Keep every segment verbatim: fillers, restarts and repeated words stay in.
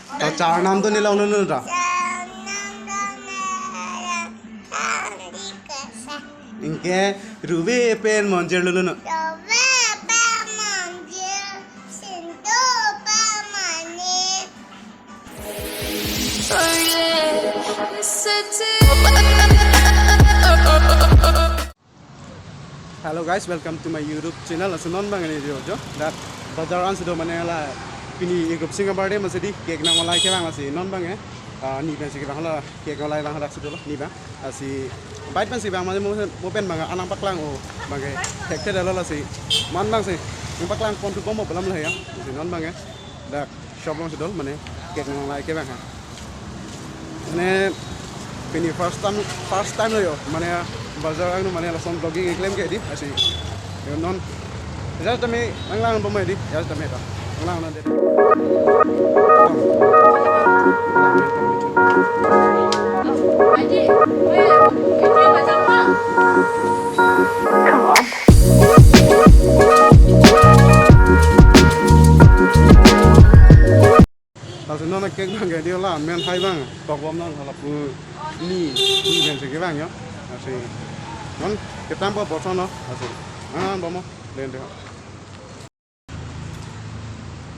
To char nam do ne longlo no to. Anke Ruve pen Monjir lolo no. Hello guys, welcome to my YouTube channel. Laso non bang ini jo jo. Dak bazar an si do mane la pini Igupsing abirthday masi di cake nangvalai kevang lasi non bang eh. Ah, ni pensi kevang la cake nangvalai vang dak si dolo ni bang. Lasi bait pensi vang mane mo mo pen bang anang paklang o bang eh. Hekte dolo lasi man bang si. Nang paklang pon tu bom bom lam la ya. Lasi non bang eh. Dak shop along si dolo mane cake nangvalai kevang ha. Mane pini first time, first time lo yo mane bazar ang mane lason vlogging klem ke di lasi yo non. Jat tame nanglang bom di, jat tame ta nanglang non de. Laso non cake bang ke di la men hai bang tok bom non hala pu ni ni bang si kevang yo. Lasi non ketang po botol no lasi. Ah, bom mo den de.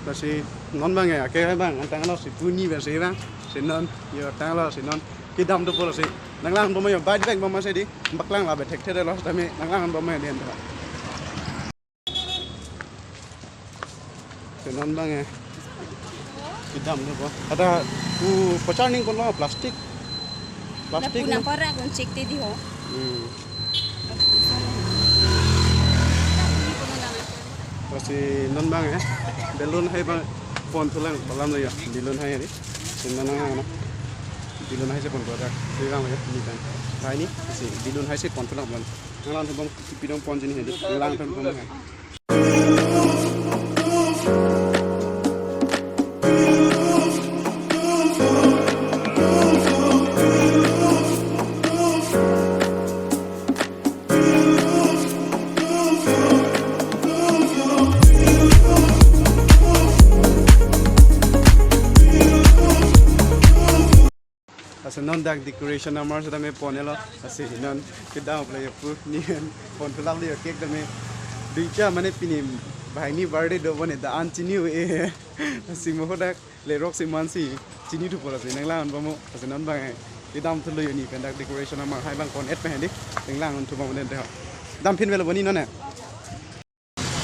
Lasi non bang ya ke hai bang antang lo si pu ni bang si bang. Si non yo tang lo si non kedam do po lasi. Nanglang bom yo bait bang bom si di. Paklang la bethekthe lo tame nanglang bom den de. Senon bang eh. Kedam ne po. Ada pu pacharning kono plastik. Plastik. Lapu na para kun cek te di ho. Hmm. Lasi non bang eh. Balloon hai bang pon thulang balam lo ya. Balloon hai ni. Senon nang ano. Balloon hai si pon ko da. Sibang ya. Ni kan. Hai ni. Si balloon hai si pon thulang balam. Nanglang thum bom pidong pon jini hai. Nanglang thum bom hai. Lasi non dak decoration amar seta me pon elo. Lasi non kedam play pu ni pon tulak le cake tame. Duicha mane pini bang ni birthday do bone da an chini e. Lasi mo dak le rok si man si chini thu pora si nanglang bom mo. Lasi non bang kedam thulo yo ni pen dak decoration amar hai bang pon et pen di. Nanglang thu bom den de ho. Dam phin velo boni non eh.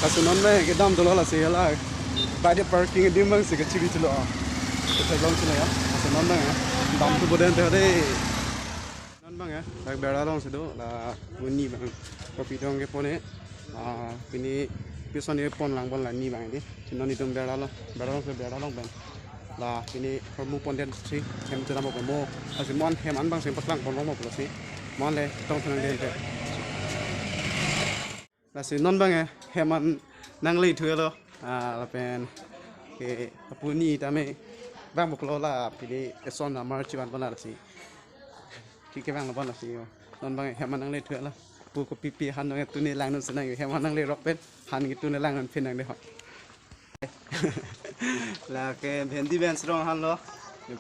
Lasi non me kedam dolo lasi hala. Bike parking adim bang si kachiri chulo. Kachiri long chulo ya. Lasi non bang ya. Dam thu boden te de. Non bang ya. Dak bera long si do la pu ni bang. Kopi dong ke pone. Ah, pini pison ni pon lang pon la ni bang di. Si non itum bera long. Bera long si bera long bang. La pini hormu pon den si hem chedam mo. Lasi mon hem an bang si paklang pon mo lasi. Mon le tong thang den te. Lasi non bang eh, hem an nangle thu elo. Ah, lapen ke apu ni tame bang boklo la pili eson amar chivan pon lasi. Ki kevang lo pon lasi yo. Non bang eh, hem an nangle thu elo. Pu kopi pi han nong tuni lang non senang hem an nangle rok pen han ki tuni lang non phin nang de ho. Lake bhendi ben srong han lo.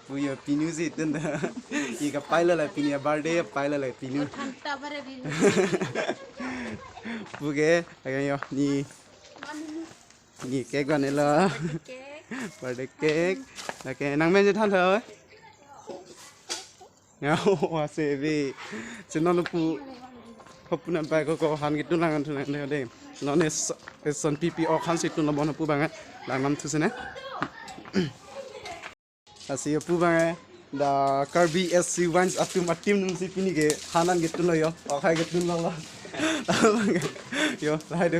Pu yo pinu si tun da. Ika pailo la pinu birthday pailo la pinu. Thangta bare bi. Pu ke lake yo ni ni cake ban elo. Cake. Birthday cake. Lake nang men je than tho. Ya, wa se bi. Si non pu. Hopu nan pai ko ko han ki tunang tunang de de. Non es eson pipi ok han si tun lo bon pu bang eh. Lang nam thu sene. Lasi pu bang eh. Da Karbi S C Wines atum atim nung si pini ke hanan ke tun lo yo. Ok hai ke tun lo lo. Yo, lahai de.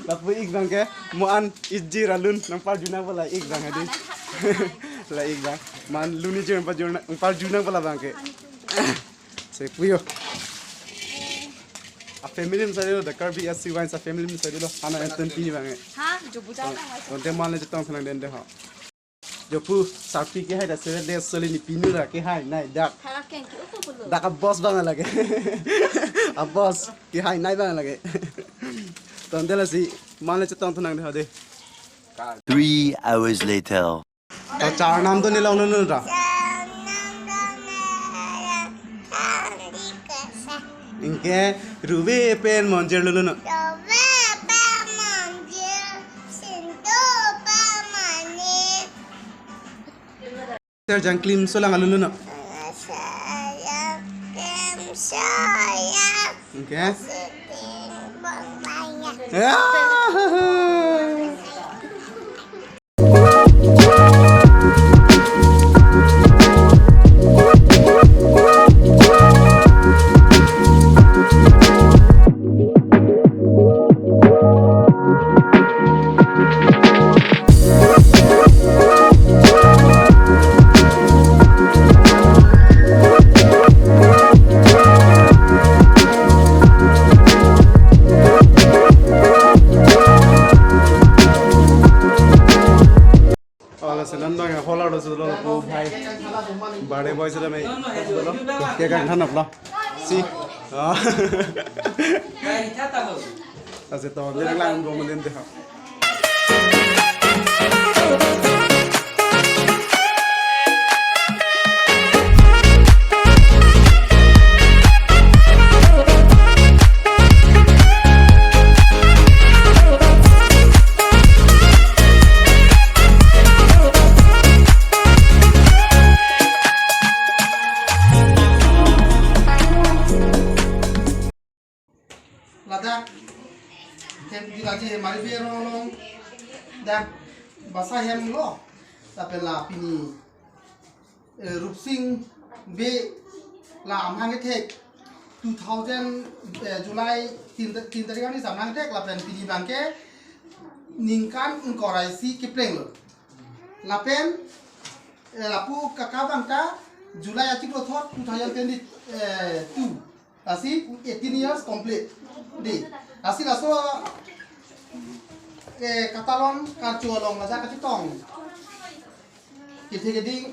Lapu ik bang ke mo an iji ralun nang parju nang pala ik bang hadi. La ik bang. Man luni jeng parju nang parju nang pala bang ke. Se puyo. A family mi sari lo da Karbi S C Wines a family mi sari lo. Ana enten pini bang ke. Ha, jo buja ta. Onte man le jetong senang den de ho. Jo pu sarpi ke hai da sere de soli ni pinu ra ke hai nai dak. Thala keng ki uko pulo. Dak a boss bang lage. A boss ke hai nai bang lage. Ton de lasi man le chetong thunang de hade. Three hours later. To char nam do ne long lun lun to. Char nam do ne long, thang di kasa. Anke ruve pen monjir lun lun. Ruve pen monjir, sindu pen mane. Sir jangklim solang alun lun. Sir jangklim solang. Anke. Siting bong banyak. Ya. Ala selam dong ya, hola do sudah lo, bhai. Birthday boy sudah mai. Cake ang thanap lo. Si. Ah. Kasi to, dia lang go mending deh. Ladak hem di laje mari be rong long dak basa hem lo, lapen la pini, eh, Rupsing Bey la amang kethek two thousand, eh, July tin, tin tarik arni amang kethek, lapen pini abangke ningkan ingkoi ra isi kepleng lo. Lapen, eh, lapu kaka abang ta July achiklo thot two thousand twenty, eh, two. Lasi eighteen years complete. Di. Lasi laso, eh, katalon karcho along laja kachetong. Kethe keding.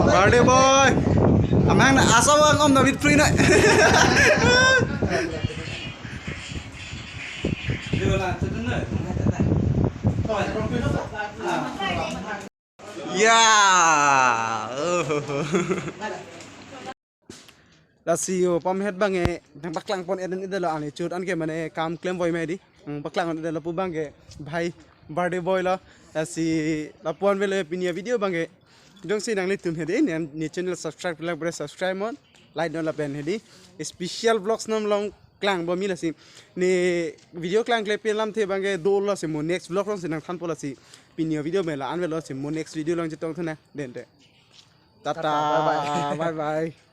Birthday boy. Amang na asa bang om David free na. Ya. Lasi yo pamhet abangke nangpaklang pon-et un-edetlo, ani chut anke mane kam klem voi mai di. Nangpaklang un-edetlo, lapu abangke bhai birthday boy lo. Lasi lapu-an avelo pini avideo abangke. Jongsi nanglitum hedi ne, ne channel subscribe, like, press subscribe mon, like non lapen hedi special vlogs nam long klang bo mi lasi. Ne video klangkle pen lamthe abangke dolo, lasi mo next vlog alongsi nangthanpo lasi. Pini avideo me la-an avelo, lasi mo next video along chetongthu nang. Dente. Tata. Tata, bye bye. Bye bye.